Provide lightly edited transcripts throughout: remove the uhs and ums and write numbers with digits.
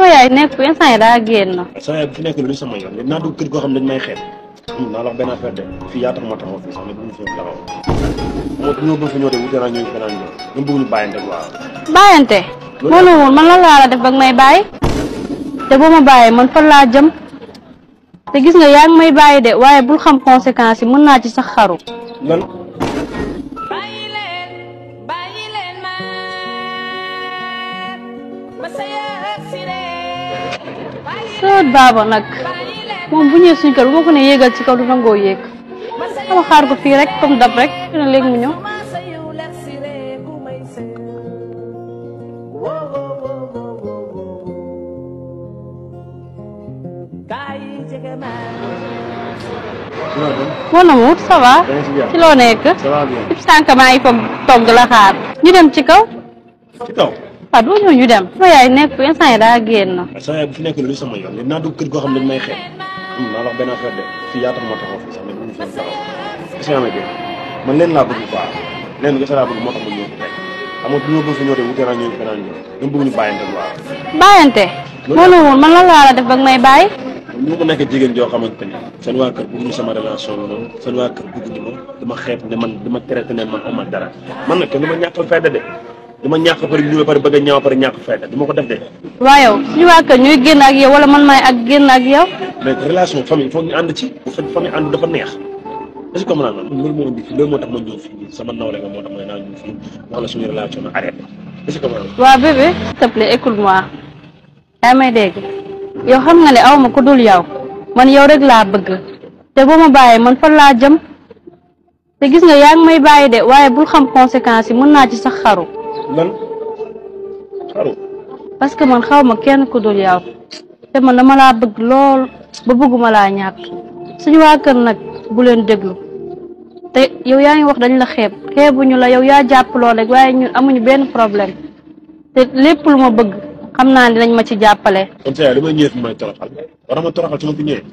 sama yaay nekk fi instant yi daa génn. sama yaay bu fi nekk lu sama yoon léegi naa dugg kër goo xam ne dañ may xeet naa la wax benn affaire de fii yaa tax moo taxaw fii sax ne bu ñu fi taxaw ñoo bëgg fi ñëw de wute naa ñooñu fenaan ñëw ñu bëgg ñu bàyyante waaw. bàyyante. loolu woon man lan laa la def ba may bàyyi te boo ma bàyyi man fan laa jëm te gis nga yaa ngi may bàyyi de waaye bul xam conséquences yi mën naa ci sax xaru. lan. soo baaba nag moom bu ñëwee suñu kër bu ma ko ne yéegal ci kaw du nangoo yéeg sama xaar ko fii rek comme dab rek dina léegi mu ñëw. mon amour ça va. ci loo nekk. ça va bien. ci sànq maa ngi foog togg la xaar. ñu dem ci kaw. ci kaw. waaw doo ñëw ñu dem. sama yaay nekk fi instant yi daa génn. sama yaay bu fi nekk lu sama yoon léegi naa dugg kër goo xam ne dañ may xeet naa la wax benn affaire de fii yaa tax moo taxaw fii sax ne bu ñu fi taxaw est-ce que amee man leen laa bëgg quoi leen gëstu laa bëgg moo tax ma ñëw fi tey xam nga ñoo bëgg fi ñëw de wute naa ñëw fenaan ñëw ñu bëgg ñu bàyyante waaw. bàyyante. loolu woon man lan laa la def ba may bàyyi. ñu ma nekk jigéen joo xamante ni seen waa kër bëgguñu sama relation noonu seen waa kër bëgguñu ma dama xeeb ne man dama traité ne man amal dara man nag kenn du ma ñàkkal fayda de dama ñàkk pare ñu pare bëgg a ñaaw pare ñàkk fayda du ma ko def de. waaw yow suñu waa kër ñuy génn ak yow wala man maay ak génn ak yow. mais relation famille foog ñu ànd ci bu fekk famille ànd dafa neex est-ce que comme naa loolu moo indi fii loolu moo tax ma ñëw fii sama nawle nga moo tax ma ne naa ñëw fii wax la suñu relation na arrêté est-ce que comme naa. waaw bébé s'il te plaît écoute-moi yaa may dégg yow xam nga ne aw ma ku dul yow man yow rek laa bëgg te boo ma bàyyi man fan laa jëm te gis nga yaa ngi may bàyyi de waaye bul xam conséquences yi mën naa ci sax xaru. lan xaru. parce que man xaw ma kenn ku dul yow te man dama laa bëgg lool ba bëgguma laa ñàkk suñu waa kër nag bu leen déglu te yow yaa ngi wax dañ la xeebuñu la yow yaa jàpp lool rek waaye ñun amuñu benn problème te lépp lu ma bëgg xam naa ne dañ ma ci jàppale. kon saa damay ñëw fi may toroxal war ma toroxal su ma fi ñëwee.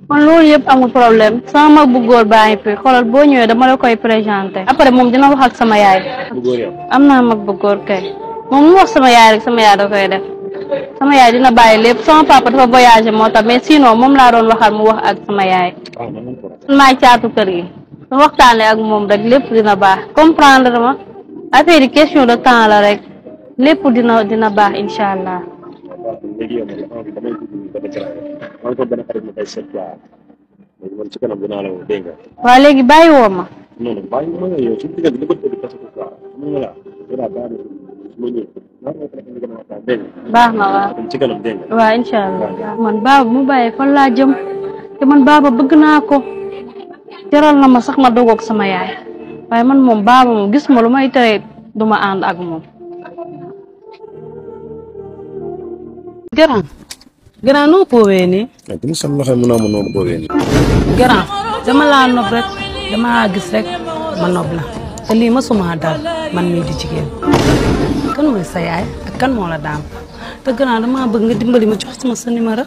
man loolu yëpp amul problème sama mag bu góor baa ngi fi xoolal boo ñëwee dama la koy présenté après moom dina wax ak sama yaay. bu góor yow. am naa mag bu góor kay moom mu wax sama yaay rek sama yaay da koy def sama yaay dina bàyyi lépp sama papa dafa voyagé moo tax mais sinon moom laa doon waxal mu wax ak sama yaay. waaw man maay caatu kër gi su waxtaanee ak moom rek lépp dina baax comprendre ma affaire yi question de temps la rek lépp dina baax incha allah. léegi yow damay dugg benn jaraaf maa ngi ko benn xarit ma koy seet quoi léegi man ci kanam dinaa la woo dégg nga. waaw léegi bàyyi woo ma. non non bàyyi ma yow suñu diggante li ko dégg parce que quoi xam nga la yow daal baax na su ma ñëwee naa ko téléphone bi gën a waxtaan dégg nga. baax na waaw. ci kanam dégg nga. waaw incha allah man baaba mu bàyyi fan laa jëm te man baaba bëgg naa ko jaral na ma sax ma dogoog sama yaay waaye man moom baaba moom gis ma lu may tere du ma ànd ak moom. grand noo boobee nii. waaw dama sam loxo mën naa ma noo boobee nii. grand dama laa nob rek dama gis rek ma nob la te lii ma suma dal man mii di jigéen kan mooy sa yaay ak kan moo la daam te grand dama bëgg nga dimbali ma jox sama sa numéro.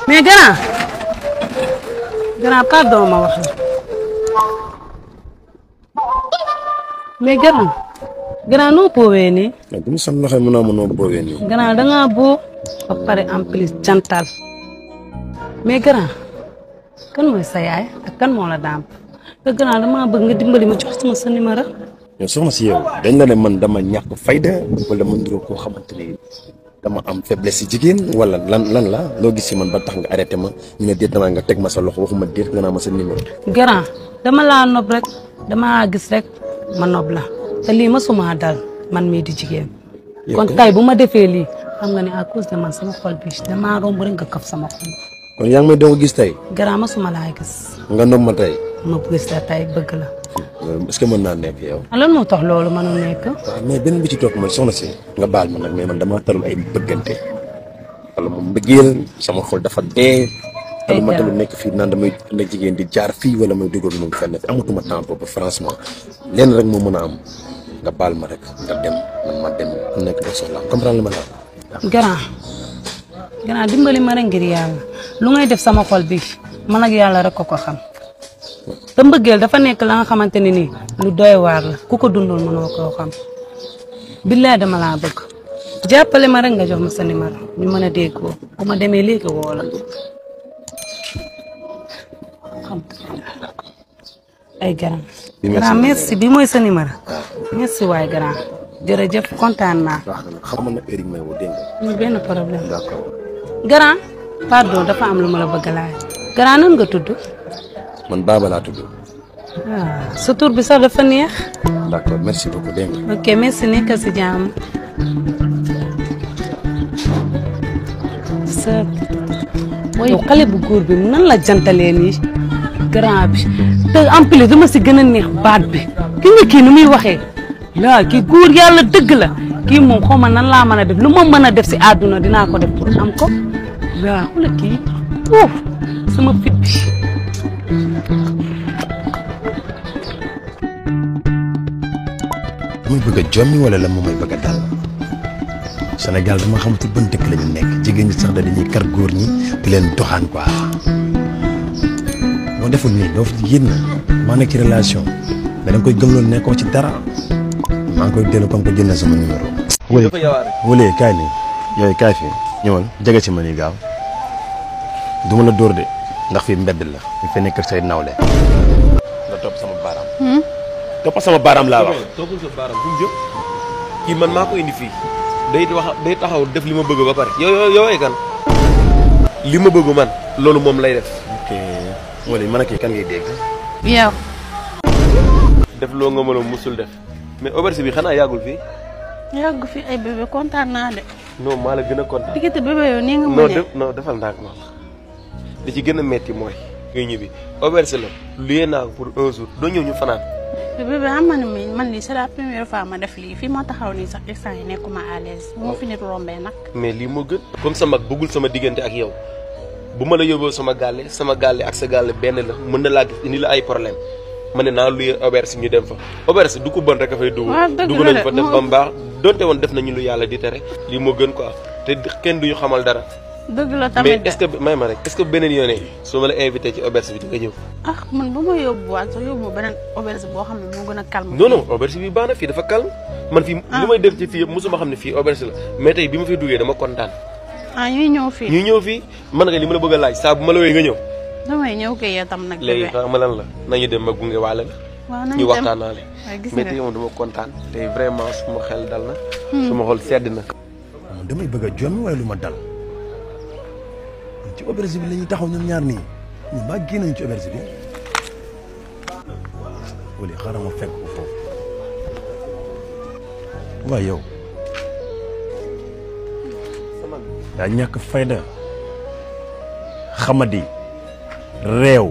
mais grand pardon ma wax la mais grand noo boobee nii. waaw dama sam loxo mën naa ma noo boobee nii. grand dangaa boo ba pare en plus jantal mais grand kan mooy sa yaay ak kan moo la daam te grand dama bëgg nga dimbali ma jox sama sa numéro. yow soxna si yow dañ la ne man dama ñàkk fayda wala ma ndiroo koo xamante ni dama am faiblesse si jigéen wala lan la loo gis si man ba tax nga arrêté ma ñu ne déet damaa nga teg ma sa loxo waxuma déet nga naa ma sa numéro. grand dama laa nob rek dama gis rek ma nob la te lii ma suma dal man mii di jigéen. kon tay bu ma defee lii xam nga ne à cause de man sama xol bi damaa romb rek nga kaf sama xol. kon yaa ngi may doon gis tey. grand ma suma laa gis. nga nob ma tey. ma gis la tey bëgg la. est-ce que mën naa nekk yow. lan moo tax loolu mënul nekk. waaw mais benn bi ci topp mooy soxna si nga baal ma nag mais man damaa talul ay bëggante wala moom mbëggeel sama xol dafa dee. te lu ma tamit nekk fii naan damay nekk jigéen di jaar fii wala may dugal moom fenn fi amatuma temps boobu franchement lenn rek moo mën a am nga baal ma rek nga dem man ma dem ku nekk def soxlaam comprendre li ma la grand dimbali ma rek ngir yàlla lu ngay def sama xol bi man ak yàlla rek ko xam te mbëggeel dafa nekk la nga xamante ne nii lu doy waar la ku ko dundul mënoo koo xam billaay dama laa bëgg jàppale ma rek nga jox ma sa numéro ñu mën a déggoo bu ma demee léegi woo la ay grand merci bi mooy sa numéro merci waay grand jërëjëf kontaan naa xam na heure yi may woo dégg ñu benn problème d'accord grand pardon dafa am lu ma la bëgg laaj grand nan nga tudd man Baba laa tudd sa tur bi sax dafa neex d'accord merci beaucoup dégg nga ok merci nekkal si jàmm sa mooy xale bu góor bi nan la jantalee nii grand bi te en plus dama si gën a neex baat bi ki nga kii nu muy waxee laa kii góor yàlla dëgg la kii moom xaw ma nan laa mën a def lu ma mën a def si àdduna dinaa ko def pour am ko waaw xula kii sama fit bi muy bëgg a jommi wala la moom may bëgg a dal Sénégal dama xamatul ban dëkk la ñu nekk jigéen ñi sax da dañuy kar góor ñi di leen doxaan quoi moo deful nii doo fi yéen na maa nekk ci relation mais da nga koy gëm loolu nekkoo ci dara maa ngi koy dellu comme que jël na sama numéro. wala kaay nii yooyu kaay fi ñëwal jege ci ma nii gaaw du ma la dóor de ndax fii mbedd la ñu fay nekk ak say nawle nga topp sama baaraam. topp sama baaraam laa wax. toppul sa baaraam fu mu jëm kii man maa ko indi fii day taxaw def li ma bëgg ba pare yow ay kan li ma bëgg man loolu moom lay def. ok wala man ak kii kan ngay dégg. yow. def loo nga mën a musul def mais auberge bi xanaa yàggul fii. yàggu fi ay bébé kontaan naa de. non maa la gën a kontaan. diggante bébé yow nii nga mën non defal ndànk ma li ci gën a metti mooy ngay ñibbi auberge la luyee naa ko pour un jour doo ñëw ñu fanaan. bébé xam nga ne man lii c'est la première fois ma def lii fii ma taxaw nii sax instant yi nekkuma à l'aise moo fi nit rombee nag. mais lii moo gën. comme sa mag bëggul sama diggante ak yow bu ma la yóbboo sama gàlle ak sa gàlle benn la mën na laa gis indi la ay problème ma ne naa luye auberge ñu dem fa auberge du ko bon rek a fay dugg. dugg nañu fa def ba mu baax donte woon def nañu lu yàlla di tere lii moo gën quoi te kenn duñu xamal dara. dëgg la tamit mais est-ce que may ma rek est-ce que beneen yoonee su ma la invité ci auberge bi di nga ñëw. ah man bu ma yóbbuwaat sax yóbbu beneen auberge boo xam ne moo gën a calme. non auberge bi baax na fii dafa calme man fii li may def ci fii yëpp mosuma xam ne fii auberge la mais tey bi ma fi duggee dama kontaan. ñuy ñëw fii. man nga li ma la bëgg a laaj saa bu ma la wooyee nga ñëw. damay ñëw kay yow tam nag. léegi xam nga lan la nañu dem ma gunge waale la. waaw nañu ñu dem waxtaanaale. gis mais nga tey moom dama kontaan tey vraiment suma xel dal na. suma xol sedd na. damay bëgg a jommi wala lu ma dal ci auberge bi la ñuy taxaw ñoom ñaar nii ñu maa génn nañu ci auberge bi wala xaaral ma fekk ko foofu waaye yow yaa ñàkk fayda xamadi réew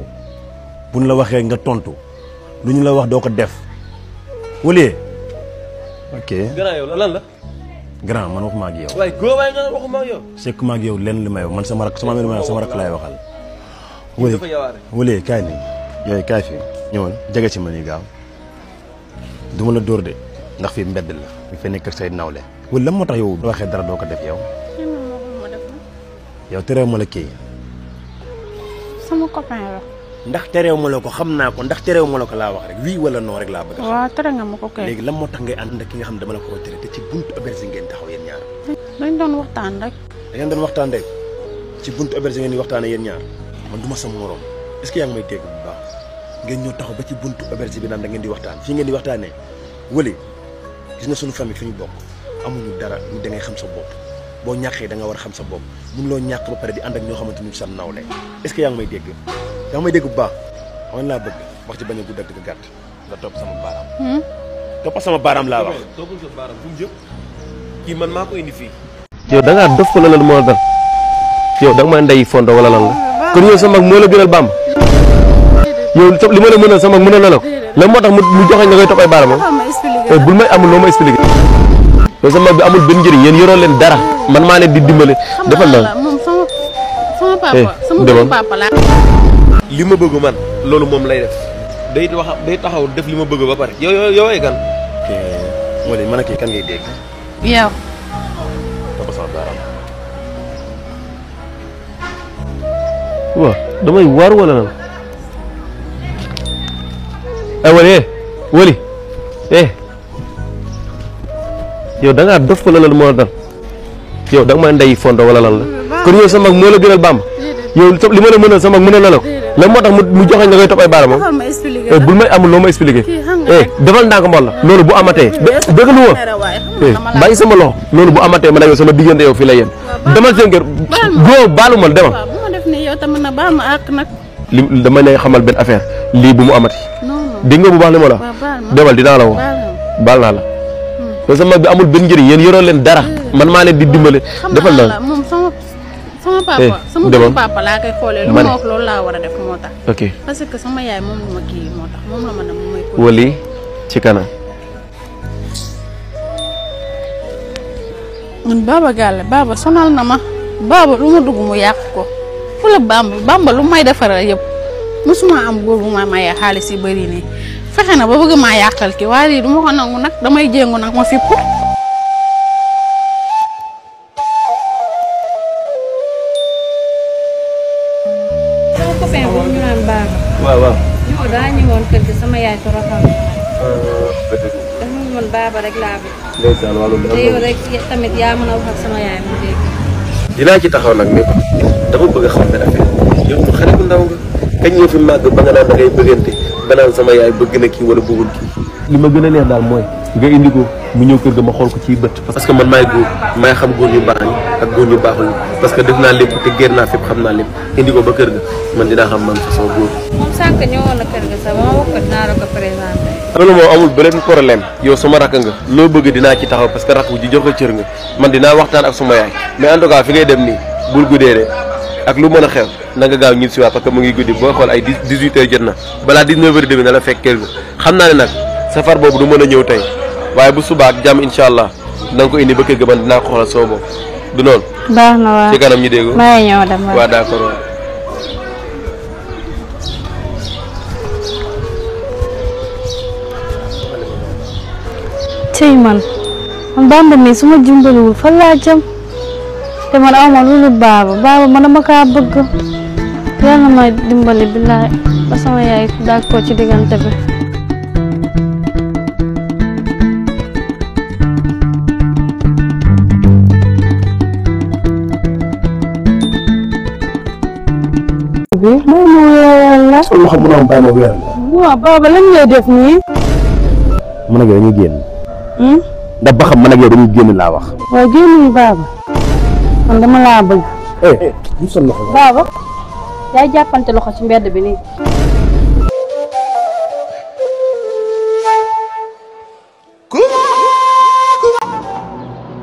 buñ la waxee nga tontu lu ñu la wax doo ko def wala ok. gannaaw yow lan la. grand man waxuma ak yow. waaye góor waaye nga waxuma ak yow. sekkuma ak yow lenn li may wax man sama rak laay waxal. dafa yawaare. wala kaay nii yooyu kaay fi ñëwal jege ci ma nii gaaw du ma la dóor de ndax fii mbedd la ñu fay nekk ak say nawle. wala lan moo tax yow doo waxee dara doo ko def yow. yow terew ma la kii. sama copain la. ndax terew ma la ko xam naa ko ndax terew ma la ko laa wax rek oui wala non rek laa bëgg a xam. waaw tere nga ma ko kay. léegi lan moo tax ngay ànd ak ki nga xam ne dama la ko tere te ci buntu auberge ngeen taxaw yéen ñaar. dañ doon waxtaan rek. da ngeen doon waxtaan rek ci buntu auberge ngeen di waxtaanee yéen ñaar man du ma sama morom est-ce que yaa ngi may dégg bu baax ngeen ñëw taxaw ba ci buntu auberge bi naan da ngeen di waxtaan fii ngeen di waxtaanee wala gis na suñu famille fi ñu bokk amuñu dara ñu da ngay xam sa bopp boo ñàkkee da nga war a xam sa bopp mun loo ñàkk ba pare di ànd ak ñoo xamante ni sa nawle est-ce que yaa ngi may dégg yaa ngi may dégg bu baax man laa bëgg wax ci bañ a gudd ak di gàtt nga topp sama baaraam. topp sama baaraam laa wax. toppul sa baaraam fu mu jëm kii man maa ko indi fii. yow da ngaa dof ko la lan moo dal yow da nga may ndey fondo wala lan la kon yow sa mag moo la gënal Bamba yow li ma la mënal sa mag mënal la ko lan moo tax mu joxañ nga koy topp ay baaraamam bul may amul loo ma expliqué yow sa mag bi amul benn njëriñ yéen yoroo leen dara man maa leen di dimbale defal na moom sama papa la. li ma bëgg man loolu moom lay def day taxaw def li ma bëgg ba pare yow ay kan. wala man ak kii kan ngay dégg. yow. dafa sama baaraam. waaw damay waar wala lan ay wali yow da ngaa dof wala lan moo dal yow da nga maa ndey fondo wala lan la kon yow sa mag moo la gënal Bamba yow li ma la mënal sa mag mënal la ko lan moo tax mu joxañ la koy topp ay baaraam bul may amul loo ma expliqué defal ndànk mbol la loolu bu amatee dëgg lu ma bàyyi sama loxo loolu bu amatee man ak yow sama diggante yow fii lay yem demal seen kër góor baalu ma demal li dama ne xamal benn affaire lii bu mu amati dégg nga bu baax li ma la demal dinaa la woo baal naa la yow sama mag bi amul benn njëriñ yéen yoroo leen dara man maa leen di dimbale defal na sama papa sama papa laa koy xoolee lu ma wax loolu laa war a def moo tax ok parce que sama yaay moom lu ma kii moo tax moom la ma ne moom mooy wali ci kanam man Baba Galle Baba sonal na ma Baba lu ma dugg mu yàq ko fu la Bamba lu may defaral yëpp musuma am góor bu ma mayee xaalis yi bëri nii fexe na ba bëgg maa yàqal ki waaye lii du ma ko nangu nag damay jéngu nag ma fipp waaw yow daa ñëwoon kër gi sama yaay toroxal dafa ñëwoon Baba rek laa bëgg ndeysaan wàllu te yow rek tamit yaa mën a wax ak sama yaay mu dégg dinaa ci taxaw nag mais dama bëgg a xam benn affaire yow mu xale bu ndaw nga kañ ñëw fi màgg ba nga naan da ngay bëggante ba naan sama yaay bëgg na kii wala bëggul kii li ma gën a neex daal mooy nga indi ko mu ñëw kër ga ma xool ko ci bët parce que man maay góor maay xam góor ñu baax ñi ak góor ñu baaxul ñi parce que def naa lépp te génn naa fépp xam naa lépp indi ko ba kër ga man dinaa xam man façon góor moom sànq ñëwoon na kër ga sax ba ma wax ko dinaa la ko présenté loolu moom amul beneen problème yow sama rakk nga loo bëgg dinaa ci taxaw parce que rakk bu ji jox ko cër nga man dinaa waxtaan ak suma yaay mais en tout cas fi ngay dem nii bul guddee de ak lu mën a xew na nga gaaw ñib si waat parce que mu ngi guddi boo xool ay 18 heures jot na balaa 19 heures demi na la fekk kër ga xam naa ne nag safar boobu du mën a ñëw tey waaye bu subaa ak jàmm incha allah na nga ko indi ba kër ga man dinaa ko xoolal sama bopp du noonu. baax na waaw ci kanam ñu dégg. maa ngi ñëw dem waaw d'accord waaw. tey man Bamba mi su ma dimbaliwul fan laa jëm te man aw ma lu Baba man dama kaa bëgg yàlla may dimbali billaay ba sama yaay daag ko ci diggante bi. moom mu wéyal la. loxo mun a am bàyyi ma wéyal. waaw Baba lan ngay def nii. man ak yow dañuy génn. ndax ba xam man ak yow dañuy génn laa wax. waaw génn Baba man dama laa bëgg. mu sol loxo Baba yaay jàppante loxo ci mbedd bi nii.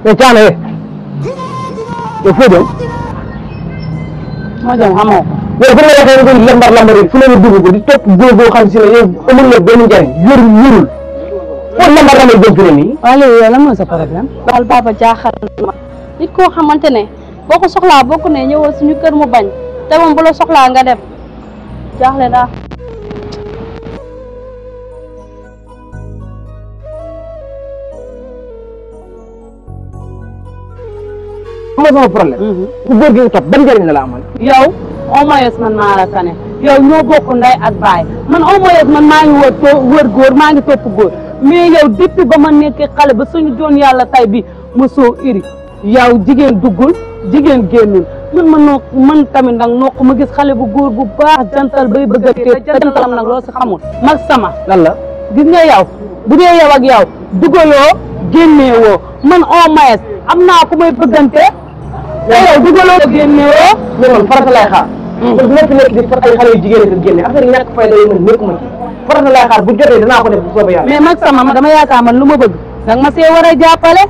yow Thiané yow foo dem. moo jëm xamoo ko. yow bu la waxee nga lambar lambar fu la dugg ko di topp góor boo xam si ne yow amul la benn njariñ yorul foo lambar lambar jëm fi ne nii. waaw léegi yow lan mooy sa problème. daal Baba jaaxal ma nit koo xamante ne boo ko soxlaa boo ko ne ñëwal suñu kër mu bañ te moom bu la soxlaa nga dem jaaxle daa. xam nga sama problème. ku góor gi nga topp ban njariñ la amal. yow au moins man maa la tane yow ñoo bokk ndey ak baay man au moins man maa ngi wër góor maa ngi topp góor mais yow depuis ba ma nekkee xale ba suñu doon yàlla tay bi mosoo iri yow jigéen duggul jigéen génnul man tamit nag noo ko ma gis xale bu góor bu baax jantal bay bëgg a tee te jantalam nag loo si xamul mag sama lan la gis nga yow bu dee yow ak yow dugaloo génneewoo man au moins am naa ku may bëggante te yow dugaloo génneewoo mais man farata lay xaar. parce que nekk di far ay xale yu jigéen ñi génne affaire yi ñàkk fay day mën nekkuma ci farata lay xaar bu jotee danaa ko def bu soobee yàlla. mais mag sama dama yaakaar man lu ma bëgg danga ma see war a jàppale.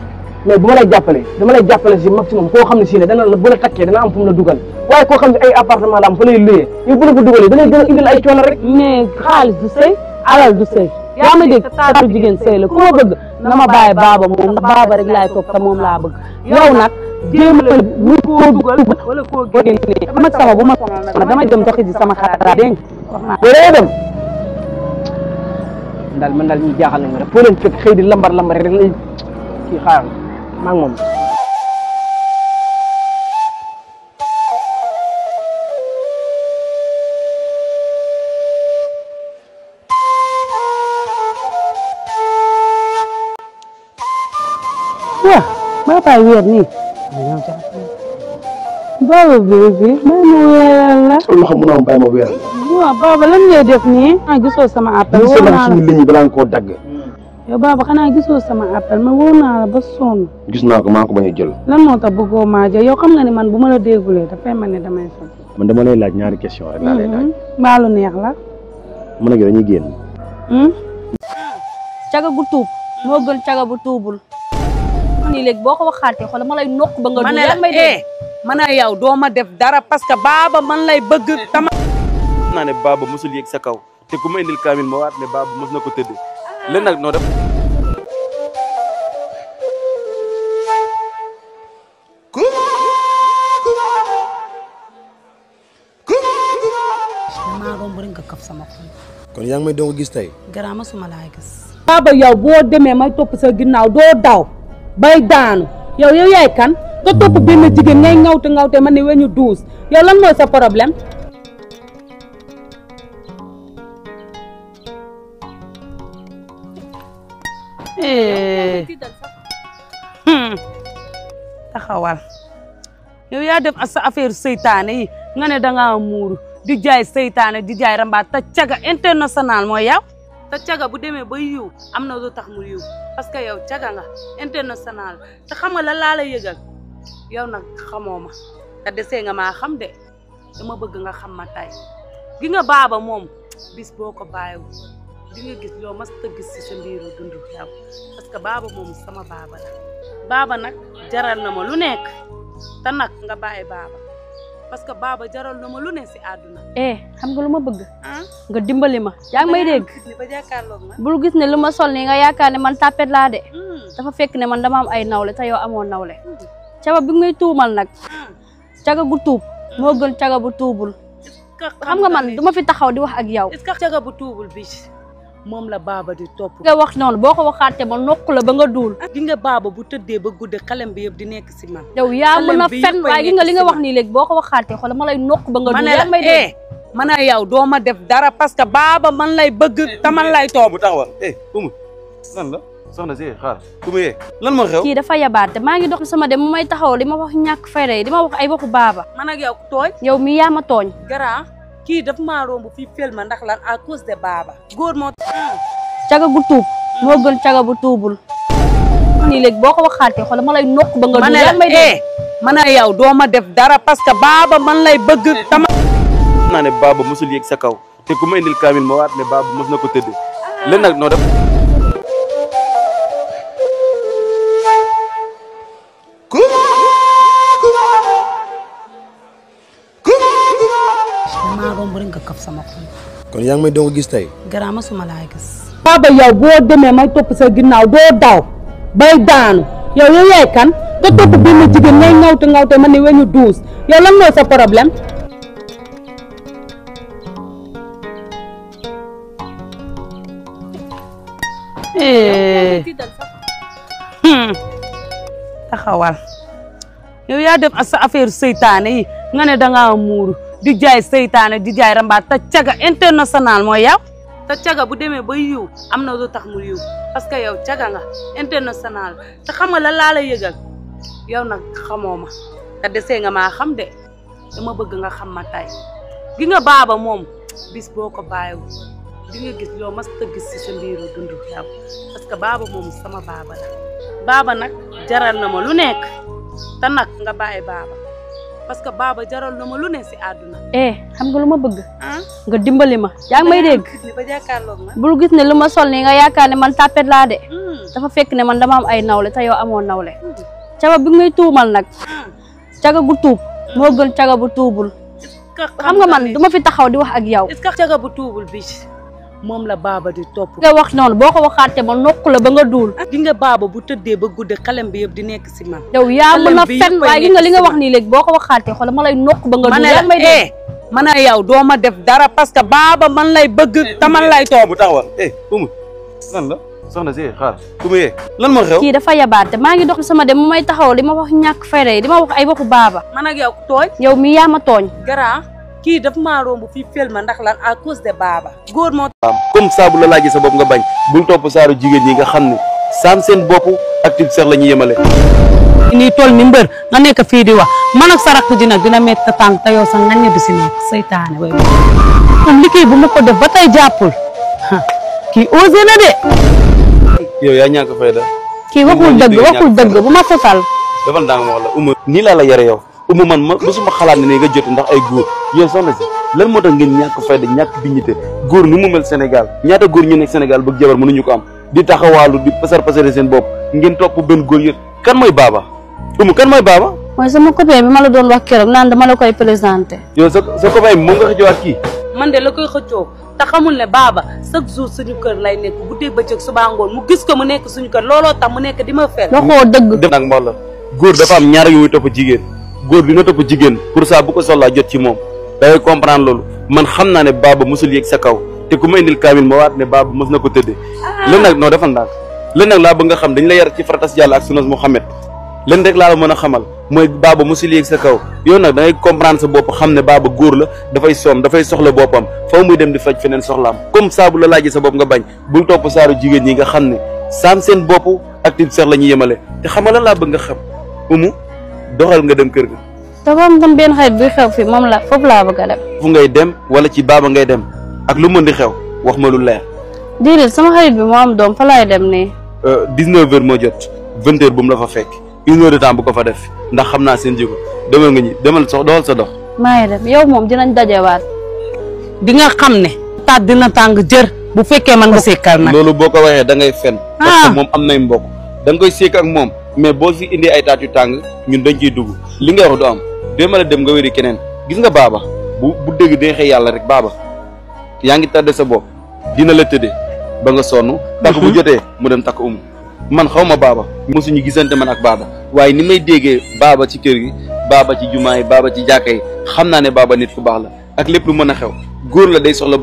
mais bu ma lay jàppale dama lay jàppale si maximum koo xam ne si ne dana la bu la takkee dana am fu mu la dugal waaye koo xam ne ay appartement la am fa lay luyee yow bu la ko dugalee da lay gën a indil ay coono rek. mais xaalis du sëy alal du sëy yaa ma dégg taatu jigéen sëy la ku ma bëgg na ma bàyyi Baba moom ndax Baba rek laay toog te moom laa bëgg yow nag jéem a wut koo dugal wala koo génnee mag sama bu ma sonal nag dama dem doxi ji sama xarit dégg nga yow da ngay dem man daal ñu jaaxal nañ ma rek foo leen fekk xëy di lambar rek lay kii xaaral maa ngi moom. waaw maa fay weer nii baba bi may ma weeral la loolu xam mun a am bàyyi ma weeral waaw baba lan ngay def nii gisoo sama appel woo naa la suñu ligne balaa nga koo dagg yow baba xanaa gisoo sama appel ma woo naa la ba sonn gis naa ko maa ko bañ a jël lan moo tax bëggoo maa jël yow xam nga ni man bu ma la déggulee dafay mel ne damay sonn man dama lay laaj ñaari question rek laa lay laaj mbaalu neex la mën a gi dañuy génn caga gu tuub moo gën caga bu tuubul nii léegi boo ko waxaatee xool ma lay nokk ba nga du yaa may dégg man a yow doo ma def dara parce que baaba man lay bëgg tama naa ne baaba mosul yéeg sa kaw te ku ma indil kaamil ma waat ne baaba mos na ko tëdd leen nag noo def damaa romb rek nga kaf sama xol kon yaa ngi may doon gis tey garaama suma laa gis baaba yow boo demee may topp sa ginnaaw doo daw bay daanu yow yaay kan nga topp benn jigéen ngay ngawte man ne weñu duus yow lan mooy sa problème taxawal yow yaa def sa affaire seytaane yi nga ne dangaa muuru di jaay seytaane di jaay rambaat te caga international mooy yow te caga bu demee ba yiw am na lu tax mu yiw parce que yow caga nga international te xam nga la laa la yëgal yow nag xamoo ma te desee nga maa xam de dama bëgg nga xam ma tay gi nga baaba moom bis boo ko bàyyiwul di nga gis loo mas ta gis ci sa mbiru dund yow parce que baaba moom sama baaba la baaba nag jaral na ma lu nekk te nag nga bàyyi baaba parce que baaba jaral na ma lu ne ci àdduna xam nga lu ma bëgg nga dimbali ma yaa ngi may dégg bul gis ne lu ma sol nii nga yaakaar ne man tapet laa de dafa fekk ne man dama am ay nawle te yow amoo nawle caba bi ngay tuumal nag caga gu tuub moo gën caga bu tuubul xam nga man duma fi taxaw di wax ak yow est-ce que caga bu tuubul bi moom la baaba di topp nga wax noonu boo ko waxaatee ma nokk la ba nga duul gi nga baaba bu tëddee ba gudde xalem bi yëpp di nekk ci man yow yaa mën a fen waaye gi nga li nga wax nii léegi boo ko waxaatee xool ma lay nokk ba nga duul yaa may dégg man a yow doo ma def dara parce que baaba man lay bëgg te man lay topp bu taxawal umu lan la soxna si xaar ku mu yee lan moo xew kii dafa yabaate maa ngi dox sama dem mu may taxaw li ma wax ñàkk fayda yi di ma wax ay waxu baaba man ak yow tooñ yow mi yaa ma tooñ gara kii daf maa romb fii fel ma ndax lan à cause de baaba góor moo caga gu tuub moo gën caga bu tuubul nii léegi boo ko waxaatee xool ma lay nokk ba nga duul yaa may dégg man a yow doo ma def dara parce que baaba man lay bëgg tama naa ne baaba mosul yéeg sa kaw te ku ma indil kaamil ma waat ne baaba mos na ko tëdd leen nag noo def damaa romb rek nga kaf sama xol kon yaa ngi may doon gis tey garaama suma laa gis baaba yow boo demee may topp sa ginnaaw doo daw bay daanu yow yaay kan nga topp benn jigéen ngay ngawte man ne weñu duus yow lan mooy sa problème taxawal yow yaa def sa affaire seytaane yi nga ne dangaa muuru di jaay seytaane di jaay rambaat te caga international mooy yow te caga bu demee ba yiw am na lu tax mu yiw parce que yow caga nga international te xam nga la laa la yëgal yow nag xamoo ma te desee nga maa xam de dama bëgg nga xam ma tay gi nga baaba moom bis boo ko bàyyiwul di nga gis loo mas ta gis ci sa mbiru dund yow parce que baaba moom sama baaba la baaba nag jaral na ma lu nekk te nag nga bàyyi baaba parce que baaba jaral na ma lu ne ci àdduna xam nga lu ma bëgg nga dimbali ma yaa ngi may dégg ba jàkkaarloog ma bul gis ne lu ma sol nii nga yaakaar ne man tapet laa de dafa fekk ne man dama am ay nawle te yow amoo nawle caba bi ngay tuumal nag caga gu tuub moo gën caga bu tuubul xam nga man duma fi taxaw di wax ak yow est-ce que caga bu tuubul bi moom la baaba di topp nga wax noonu boo ko waxaatee ma nokk la ba nga duul gi nga baaba bu tëddee ba gudde xalem bi yëpp di nekk ci man yow yaa mën a fen waaye gi nga li nga wax nii léegi boo ko waxaatee xool ma lay nokk ba nga duul yaa may dégg man a yow doo ma def dara parce que baaba man lay bëgg te man lay topp bu taxawal umu lan la soxna si xaar ku ma yee lan moo xew. kii dafa yabaate maa ngi dox sama dem mu may taxaw li ma wax ñàkk fayda yi di ma wax ay waxu baaba. man ak yow tooñ. yow mi yaa ma tooñ. grand kii daf maa romb fii fel ma ndax lan à cause de baaba. góor moo. comme ça bu la laajee sa bopp nga bañ bul topp saaru jigéen ñi nga xam ne saam seen bopp ak tib seex la ñuy yemale. nii tool ni mbër nga nekk fii di wax man ak sa rakk ji nag dina métti tànk te yow sa ngañ bi si nekk saytaane way moom liggéey bu ma ko def ba tey jàppul kii osé na de. yow yaa ñàkk fayda. kii waxul dëgg bu ma fetal. dafa ndànk ma wax la uma nii laa la yare yow uma man mosuma xalaat ne nga jot ndax ay góor yow soxna si lan moo tax ngeen ñàkk fayda ñàkk dignité góor ni mu mel Sénégal ñaata góor ñu nekk Sénégal bëgg jabar mënuñu ko am di taxawaalu di pasar seen bopp ngeen topp benn góor yëpp kan mooy baaba umu kan mooy baaba. mooy sama copain bi ma la doon wax keroog naan dama la koy présenté. yow sa copain bi moom nga xëccowaat kii. man de la koy xëccoo te xamul ne baaba chaque jour suñu kër lay nekk guddeeg bëccëg suba ngoon mu gis ko mu nekk suñu kër looloo tax mu nekk di ma fel. waxoo dëgg. dem nag mboq la góor dafa am ñaar yu muy topp jigéen góor dina topp jigéen pour ça bu ko soxlaa jot ci moom da ngay comprendre loolu man xam naa ne baaba mosul yéeg sa kaw te ku ma indil kaamil ma waat ne baaba mos na ko tëddee. len nag noo defal ndax len nag laa bëgg nga xam dañ la yar ci faratas yàlla ak sunas Muhammad len rek laa la mën a xamal mooy baaba mosul yéeg sa kaw yow nag da ngay comprendre sa bopp xam ne baaba góor la dafay soom dafay soxla boppam faw muy dem di faj feneen soxlaam comme ça bu la laajee sa bopp nga bañ bul topp saaru jigéen ñi nga xam ne saam seen bopp ak tib seex la ñuy yemale te xam nga lan laa bëgg nga xam umu doxal nga dem kër ga. dafa am tam benn xarit buy xew fi moom la foofu laa bëgg a dem. fu ngay dem wala ci baaba ngay dem ak lu mën di xew wax ma lu leer. déedéet sama xarit bi moo am doom fa laay dem nii. 19h moo jot 20h bu mu la fa fekk 1 heure de temps bu ko fa def ndax xam naa seen jéego demal nga ñi demal doxal sa dox. maa ngi dem yow moom dinañ dajewaat. di nga xam ne taat dina tàng jër bu fekkee man nga sekkal nag. loolu boo ko waxee da ngay fen parce que moom am nay mbokk da nga koy seek ak moom mais boo fi indi ay taat yu tàng ñun dañ ciy dugg li nga wax du am demal a dem nga wéri keneen gis nga baaba bu dégg dee xëy yàlla rek baaba yaa ngi tàdde sa bopp dina la tëddee ba nga sonn takk bu jotee mu dem takk umu man xaw ma baaba mosuñu gisante man ak baaba waaye ni may déggee baaba ci kër gi baaba ci jumaa yi baaba ci jàkka yi xam naa ne baaba nit ku baax la ak lépp lu mën a xew góor la day soxla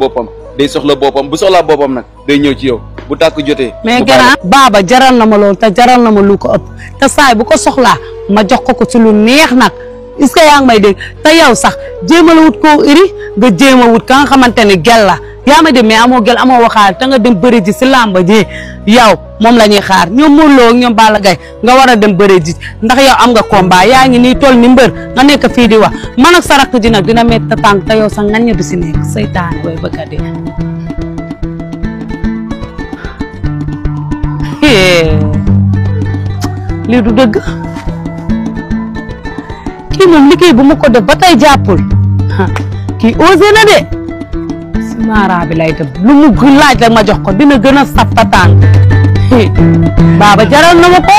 boppam bu soxlaa boppam nag day ñëw ci yow bu tàkk jotee. mais grand baaba jaral na ma loolu te jaral na ma lu ko ëpp te saay bu ko soxlaa ma jox ko ci lu neex nag est-ce que yaa ngi may dégg te yow sax jéem a la wut koo iri nga jéem a wut ka nga xamante ne gel la yaa ma dem mais amoo gel amoo waxaale te nga dem bëri ji si làmba ji yow moom la ñuy xaar ñoom Modou Lo ak ñoom Balla Gaye nga war a dem bëri ji ndax yow am nga combat yaa ngi nii toll ni mbër nga nekk fii di wax man ak sa rakk ji nag dina métti te tànk te yow sax ngañ du si nekk saytaane way bëgg a dee. lii du dëgg kii moom liggéey bu ma ko def ba tey jàppul kii osé na de si maara bi lay def lu mu laaj rek ma jox ko dina gën a saf ta tànk baaba jaral na ma ko.